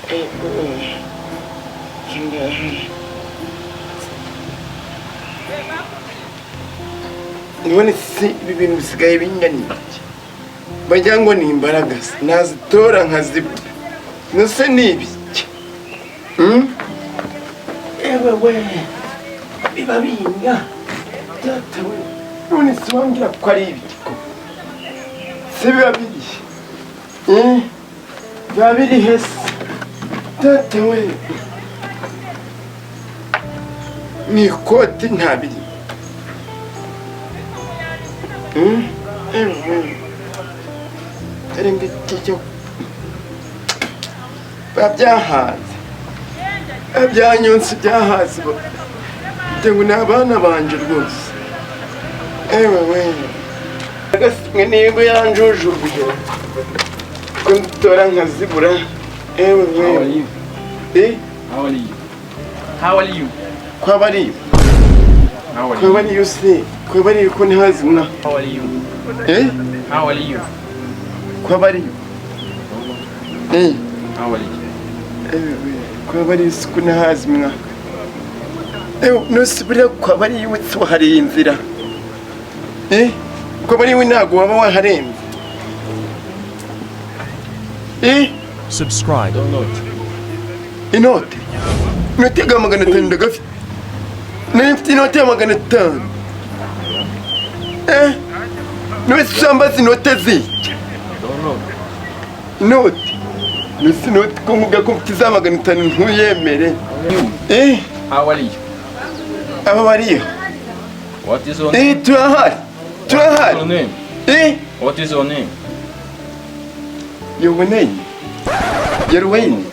Ego. None se ibi bintu bisigaye bingana iki? Bagira ngo ni imbaraga se, nazitora nkazibura. Nose ni ibiki? Hmm? Ewe we, biba binga. Data we, none se wambwira ko ari ibiki koko? Se biba biri he? Eh? Biba biri he se? Data we, ni ikoti nta biri. Hmm? Ewe we, dore ngiki cyo biba byahaze. Biba byanyonse byahaze. Ngira ngo ni abana banje rwose. Ewe we, agasimwe niba yanjujubiye ko nzitora nkazibura. Ewe How are we. you? Eh? How are you? How are you? Kwaba ari How are kwaba you? ariyo se, kwaba ariyo ko ntihazimwa. How are you? Eh? How are you? Kwaba ariyo, eh. How are you? Ewe we, kwaba ariyo se ko ntihazimwa. Ewe, nose buriya kwaba ariyo se wahariye inzira? Eh, kwaba ariwe ntabwo waba waharenze, eh. Subscribe. Don't know. Inote, inote ya 500 ndagafite. Nari mfite inote ya 500. Eh, none se usambaza inote ziki? Don't know. Inote, nose inote ko nkuga ko mfite za 500 ntuyemere? You. Eh. How are you? Aba bariyo. What is your name? Eh, turahari, turahari. Your name? Eh. What is your name? Your name, your name.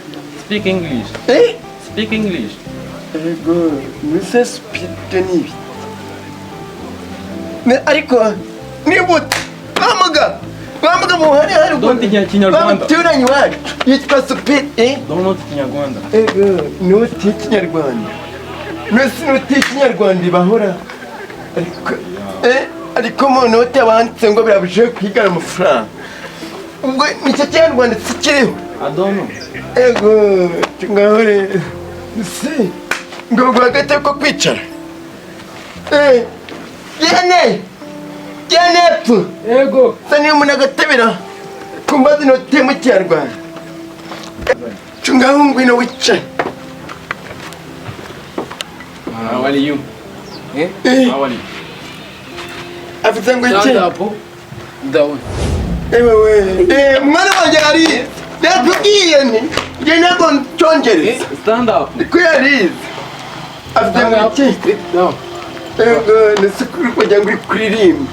Speak English. Eh. Speak English. Ego, nuse speed ni ibi. Ariko nibutse bamuga bamuga muhari hari. Don't Kinyarwanda. Bamuturanyi wacu yitwa Speed, eh. Don't know Kinyarwanda. Ego, noti y'ikinyarwanda. Nose inoti y'ikinyarwanda ibahora? Ariko eh, ariko mu noti abanditse ngo birabujije kwigana amafaranga, ubwo nicyo kinyarwanda kiriho? I don't know. Ego, ngaho rero si ngo guha ko kwicara. Eh, yene yene epfo. Ego. Sa niyo umuntu agatebera kumbaza inoti mu kinyarwanda. Ngaho ngwino wicare. How are you? Eh? Eh. How are you? Afite ngo iki? Stand up. Down. Ewe we, eh, mwana wanjye yarize, yakubwiye nti njye ntabwo ncongereza. Stand up. Niko yarize, afite ngo iki? Sit down. Ego, ndetse kuri kugira ngo uri kuririmba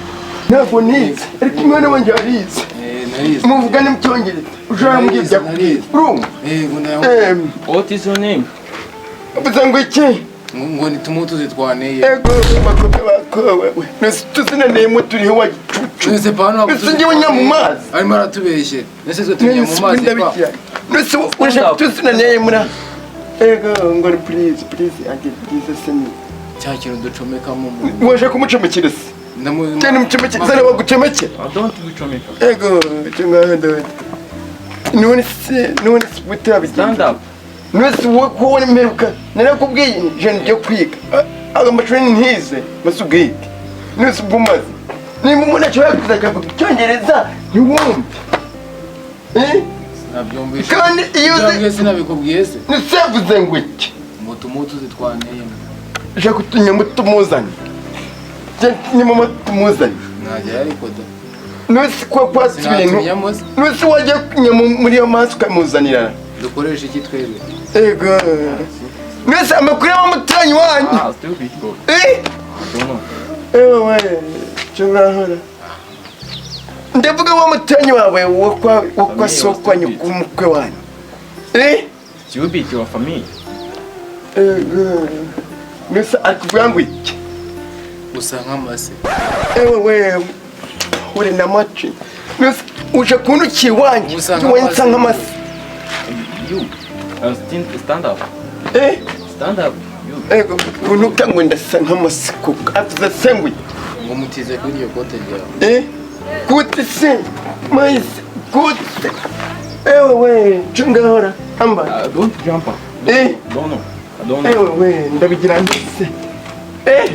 ntabwo nize, ariko umwana wanjye yarize. Eh, narize. Muvugane mu cyongereza, ushobora Narize, mbwira. Narize. Urumva? Eh, ngo ndayaho. What is your name? Uvuze ngo iki? Ngo ni tumutu zitwaneye. Ego, makope bakowe we, nese tuzina nemo turiho wa gicucu. Nese pano. Nese njyewe njya mu mazi. Arimo aratubeshye. Nese twe tunya mu mazi pa. Nese urashaka tuzina nemo? Ego, ngo ni please, please, age please seni. Cya kintu ducomekamo mu. Waje kumucomekera se? Ndamu. Cyane mucomekera, zana bagucomekera. I don't gucomeka. Ego, cyo ngaho ndabona none se, none se butabigenza. Stand up. None se wowe ko wari mperuka narakubwiye ijana ryo kwiga amashuri ntize maze ubwige, none se ubwo umaze nimba umuntu ashobora kuzajya avuga icyongereza ntiwumve? Eh? Sinabyumvishe. Kandi iyo uzi Byambwiye sinabikubwiye se. Nese yavuze ngo iki? Ngo tumutu zitwaneye. Ushaka utunyama tumuzanye, nyamama tumuzanye. Najya ariko da. None se kuba kwatsa ibintu. Sinatunyamo se. None se wajya kunyama muri iyo mazi ukamuzanira? Dukoresha iki twebwe? Ego, none amakuru y'abamuturanyi wanyu. Ah, stupid boy. Eh? I don't know. Ewe we, cyo ngahora ndavuga wa muturanyi wawe wo kwa soko wanyu, kumukwe wanyu, eh. Stupid, your family. Ego, nese akuvuga ngo iki? Gusa nk'amase. Ewe we, uri na maci, nese uje kuntukiye iwanjye? Usa we nsa nk'amase. Nk'amase. You. Stand up. Eh. Stand up. You. Ego, kuntuka ngo ndasa nk'amase koko, avuze se ngo iki? Ngo mutize kuri iryo kote ryawe. Eh, gute se? Mais gute? Ewe we, cyo ngahora. Amba. Don't jump. Eh. Don't know. I don't know. Ewe we, ndabigira ndetse. Eh,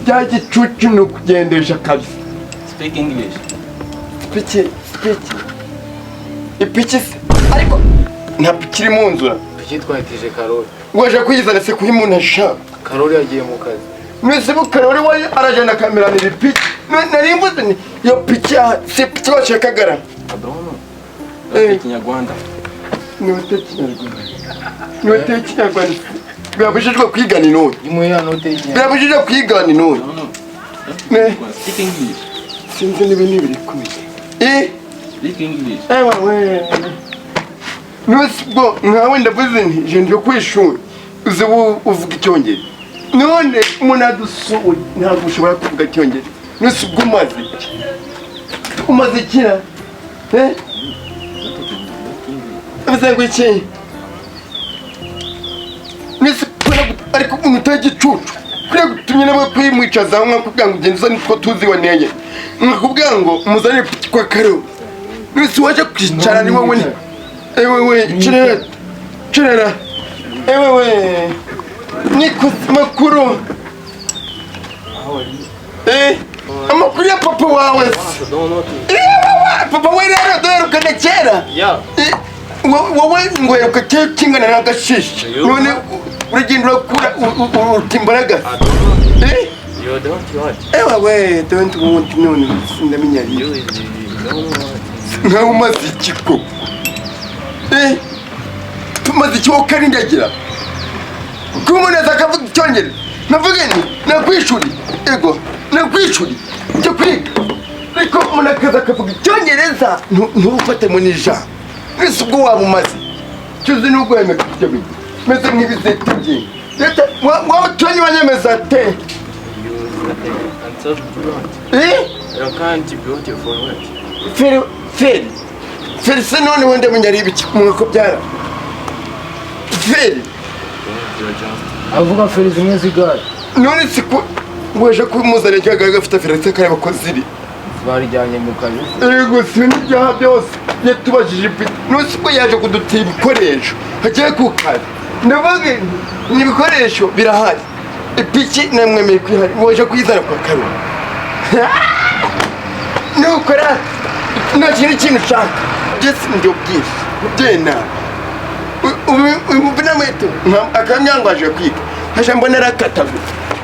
bya gicucu ni ukugendesha kabisa. Speak English. Piki, piki, ipiki se? Ariko nta piki iri mu nzu. Piki twahitije Karori. Waje kuyizana se kuba umuntu ashaka? Karori yagiye mu kazi. Mwese bu Karori we aragenda akameranira ipiki. Nari mvuze nti iyo piki si piki washakagara. I don't know. Eh. Speak Kinyarwanda. Note Kinyarwanda, note Kinyarwanda birabujijwe kwigana inoti. Imuhe ya note y'ikinyarwanda. Birabujijwe kwigana inoti. I don't know. Don't Eh. speak Kinyarwanda. Speak English. Sinzi niba nibiri kumenya. Eh. Speak English. Ewa we, nubwo nkawe ndavuze nti je nje ku ishuri, uzi wowe uvuga Icyongereza, none umuntu adusuye ntabwo ushobora kuvuga Icyongereza. Nuse ubwo umaze iki? Umaze ikira, eh? Don't talk English. Uvuze ngo iki? Nuse ariko umuntu utari igicucu kuriya gutumye nawe kwimwicaza aho, nkakubwira ngo ugende uzane utwo tuzi waneye, nkakubwira ngo muzane kwa Karo. Nuse waje kwicara ni wowe ni ewe we, cerera, cerera, ewe we, niko makuru. Eh, amakuru ya papa wawe se? I don't know. Ewe, papa we rero duherukana kera. Yeah. Eh, wowe ngo heruka kera kingana n'agashishi, none uragenda urakura uruta imbaraga. I don't know. Eh. You don't want. Ewa we, don't want, none sindamenya. You don't want. Nkawe umaze iki koko? Eh, tumaze iki wowe ukarindagira kuba umuntu aza akavuga Icyongereza? Navuga nti nakwishuri, ego nakwishuri cyo kwiga, ariko umuntu akaza akavuga Icyongereza ntufatemo n'ijambo. Mbese ubwo waba umaze cyuzi n'uguhemeka ibyo bintu meze nk'ibizeti byinshi leta waba wanyemeza te. You and so want. Eh. You can't beautiful what? Feri, feri, feri se? None wenda menya ari ibiki mwako byara feri? You're just. Avuga feri zimwe z'igare. None si ko waje kumuzana cyangwa gafite feri se kareba ko ziri? Barijyanye mu kazi. Yego, si n'ibyaha byose yatubajije ipiki. None si ko yaje kudutira ibikoresho hagiye ku kazi? Ndavuga nti ni ibikoresho birahari, ipiki namwemeye ko ihari, waje kuyizana kwa Karori. Nukora nta kindi kintu ushaka byose nibyo byinshi mubyeyi nawe umuvuna mweto akambwira ngo aje kwiga, nkaja mbona arakatawe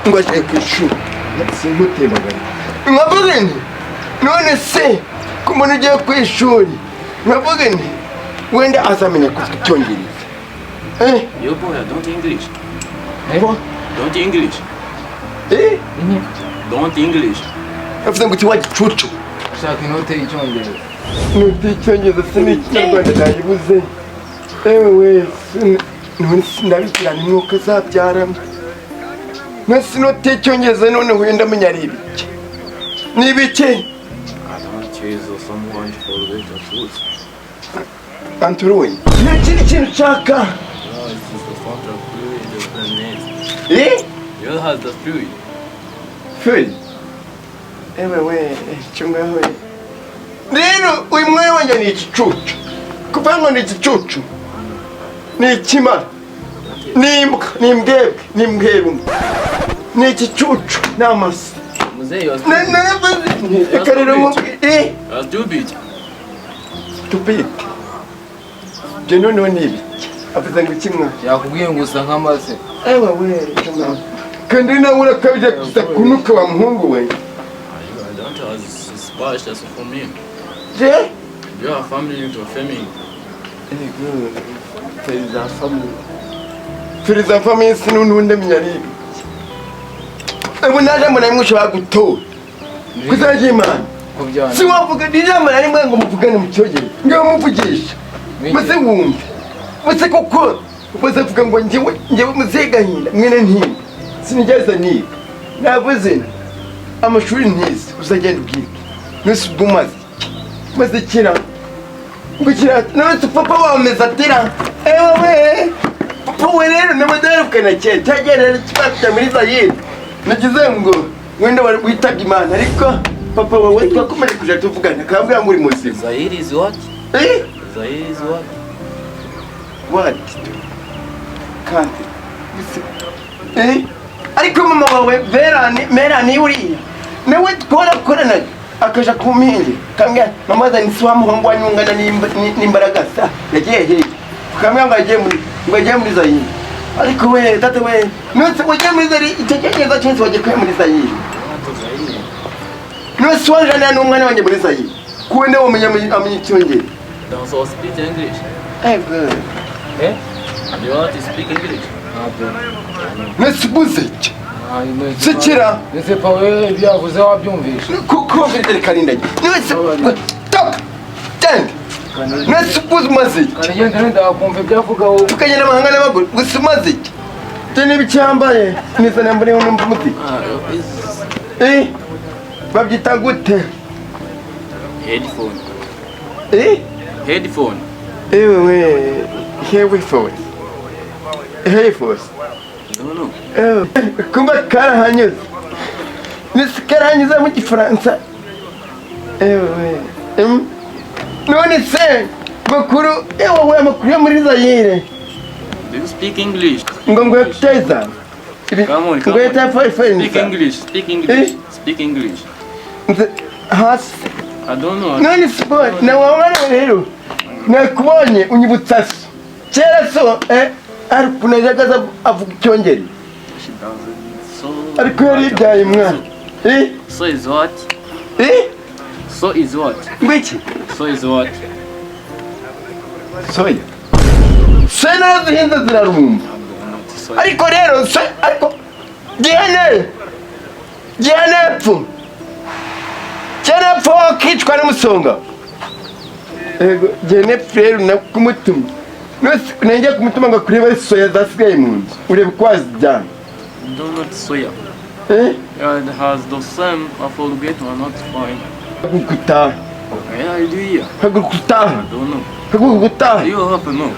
ngo aje ku ishuri, sinkutembagara. Nkavuga nti none se ko umuntu ugiye ku ishuri, nkavuga nti wenda azamenya kuvuga Icyongereza, eh. You boy, I don't English. Eh? Don't English. Eh. Don't English. Avuze ngo iki wa gicucu? Ashaka inote y'Icyongereza. Nuti Icyongereza se n'Ikinyarwanda nayibuze. Ewe we, none sindabikira ni mwuka azabyaramo. None inote y'Icyongereza none huye ndamenya ari ibiki, ni ibiki? I don't choose someone for the truth. Anturuwe, nta kindi kintu ushaka? No, it's just the front of fluid, the planet. Eh. You have the fluid. Feri, ewe we, icyo ngaho rero uyu mwana wanjye ni igicucu, kuvuga ngo ni igicucu, ni ikimara, ni imbwa, ni imbwebwe, ni imbwebwe, ni igicucu, ni amase. Muzehe, you are stupid. Naravuze reka rero nkubwire, eh. You are stupid. Stupid, ibyo noneho ni ibiki? Avuze ngo iki mwana? Yakubwiye ngo usa nk'amase. Ewe we, icyo ngaho kandi nawe urakabije gusa kunuka wa muhungu we. I don't have splash for me. Je. You are family to family. Feri za famille, feri za famille si n'undi menya ari ibiki. Ubu naje mbona rimwe ushobora gutora kuzajya Imana. Ko byana. Si wavuga ijambo na rimwe ngo muvugane mu Cyongereza, ngo muvugisha muze wumve muze koko muze vuga ngo njyewe, njyewe muze Gahinda mwene Ntimba, sinigeze niga, navuze nti amashuri ntize, uzagenda ubwige. Nese ubwo umaze iki? Umaze kira ngo kira. None se papa wawe ameze atira? Ewe we, papa we rero namudarukana kera cyagera rero kibafite muri Zayire, nagize ngo wenda wari witabye Imana, ariko papa wawe twakomeje kuja tuvugana akambwira ngo uri muzima. Zaire is what? Eh. Zaire is what? What? Kandi eh, ariko mama wawe Verani, Merani uriya nawe twarakoranaga, akaja ku mpinge kambwira: "Mama, zani si wa muhungu wanyungana n'imbaraga sa yagiye hehe?" Kambwira ngo yagiye muri, ngo yagiye muri Zayire. Ariko we tata we, none wagiye muri Zayire, icyo cyongereza cyose wagiye kuye muri Zayire? None se wajana n'umwana wanjye muri Zayire kuwe nde wamenya amenya icyongereza? Don't so speak English. Ego. Eh? You want to speak English? Ntabyo. None se ubuze iki? Ah, Sikira. Ese pa we, ibyo yavuze wabyumvishe? Kuko reka rindagira. None se toka, genda. None se ubuze umaze iki? Kanigende ndakumva ibyo avuga wowe. Tukagenda amahanga n'amaguru gusa, umaze iki? Ibyo niba icyambaye niza nambariyeho numva umuziki. Ah, is Eh, babyita gute? Headphone. Eh. Headphone. Ewe we, headphones, headphones. No, no. Eh, kumba karahanyuze, nisi karahanyuze mu Gifaransa. Ewe, none se makuru, ewe we, amakuru yo muri Zayire? Do you speak English? Ngo yateza Come on, come ngo on. yata Speak English. Speak English. Eh? Speak English. Hasi. I don't know. None siporo na wawe rero nakubonye unyibutsa so kera so, eh, ari ukuntu yajyaga aza avuga icyongereza. She doesn't. So. Ariko yari yibyaye mwana, eh. So is what? Eh. So is what? Ngwiki? So is what? Soya, soya narazihinze zirarumba. So. Ariko rero so, ariko gihene gihenepfu gihenepfu wakicwa n'umusonga. Ego, gihenepfu rero nakumutuma nenge kumutuma ngo akurebe soya zasigaye mu nzu, urebe uko wazijyana. Donut soya. Eh. Yeah, it has the same. I forget or not fine. Haguruka utahe. Yeah, I do here. Haguruka utahe. I don't know. Haguruka utahe. Do you have no?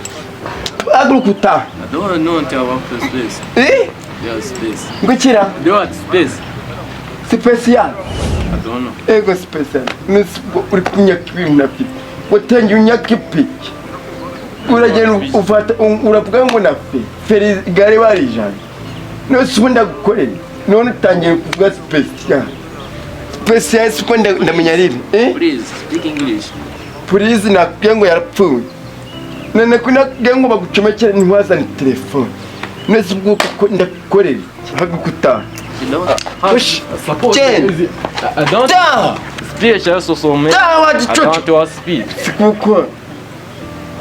Haguruka utahe. I don't know until about the space. Eh. Yeah, space. Ngukira? Do what space? Special. I don't know. Ego, special. Nisi uri kunyaka ibintu nafite, watangiye unyaka ipiki, uragenda ufata uravuga ngo na fe feri igare barijana. None ubu ndagukorera, none utangiye kuvuga special, special, siko ndamenya riri, eh. Please speak English. Purize nakubwiye ngo yarapfuye, none ko nakubwiye ngo bagucomekere ntiwazane telefone. None se ubwo kuko ndagukorera iki? Haguruka utahe. You don't have Push. support. Ten. I don't Taha. speak also so man. Taha wa I gicucu. don't want speak. Kuko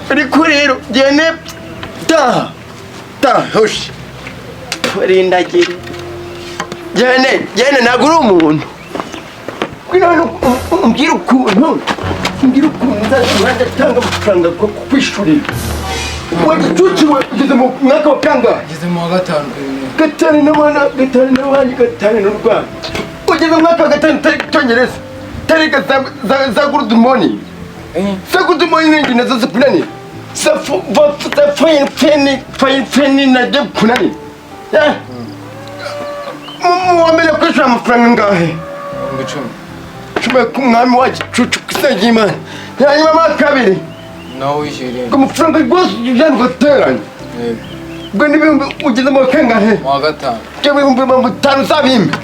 ariko rero gene taha, taha, hoshi rindagire gene gene, ntabwo uri umuntu. Ngwino hano, umbwire ukuntu nzajya ndatanga amafaranga ko kukwishurira. Wa gicucu we, ugeze mu mwaka wa kangahe? Ngeze mu wa gatanu primaire. Gatanu n'abana gatanu n'abandi gatanu n'u Rwanda, ugeze mu mwaka wa gatanu utari icyongereza, utariga za good morning? Eh. Za good morning nazo zikunanira, za za fine feni fine feni nabyo bikunanira? Eh? Wamenya kwishyura amafaranga angahe? 10,000. Cumi ku mwami wa gicucu kusenga Imana, hanyuma ma kabiri Nawe wishyura irindi. Ku mafaranga rwose ujyana ugateranya. Yego. Ubwo n'ibihumbi, ugeze mu wa kangahe? Mu wa gatanu. Ibyo 50,000 uzabimpe.